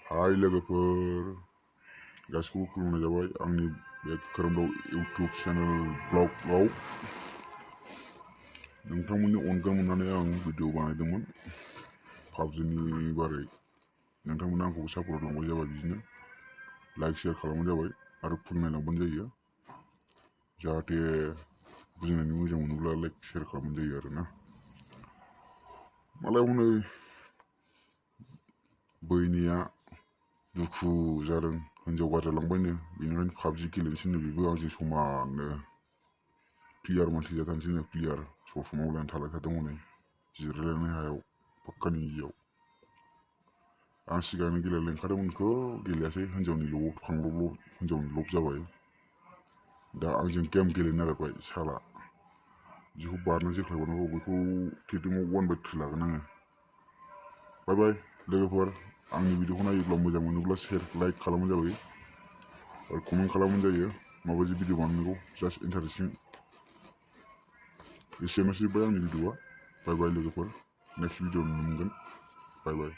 हाय लोगोफोर गासिखौबो खुलुमनाय जाबाय आंनि बे खोरोमदाव इउटुब चेनेल ब्लगआव नोंथांमोननि अनगायै मोननानै आं भिडिअ बानायदोंमोन पाबजिनि बारै नोंथांमोना आंखौ सापर्ट लांबाय जाबाय बिदिनो लाइक शेयार खालामबानो जाबाय आरो फोरमायलांबानो जायो जाहाथे बुजिनानै मोजां मोनोब्ला लाइक शेयार खालामबानो जायो आरोना मालाय हनै बैनिया दुखु जादों हिन्जाव गारजालांबायनो बेनिखायनो पाबजि गेलेनोसैनो बेबो आंजों समाननो प्लेयार मानसि जाथारनोसैनो प्लेयार ससमा लायनानै थाबाय थादों हनै जिरायलायनाय हायाव पाक्कानि जियाव आं सिगांनो गेलेनो ओंखारदोंमोन बेखौ गेलेयासै हिन्जावनि हिन्जावनि लब जाबाय दा आंजों गेम गेलेनो नागिरबाय साला बिदिखौ बारनो जेख्लाय बारनांगौ बेखौ टेकनिकआव 1/3 लागोन आङो बाय बाय लोगोफोर आंनि भिडिअखौ नायोब्ला मोजां मोनोब्ला शेयार लाइक खालामबानो जाबाय आरो कमेन्ट खालामबानो जायो माबायदि भिडिअ बानायनांगौ जास्ट इन्टारेस्टिं एसेनोसै आंनि भिडिअआ बाय बाय लोगोफोर नेक्स्ट भिडिअ नुनो मोनगोन बाय बाय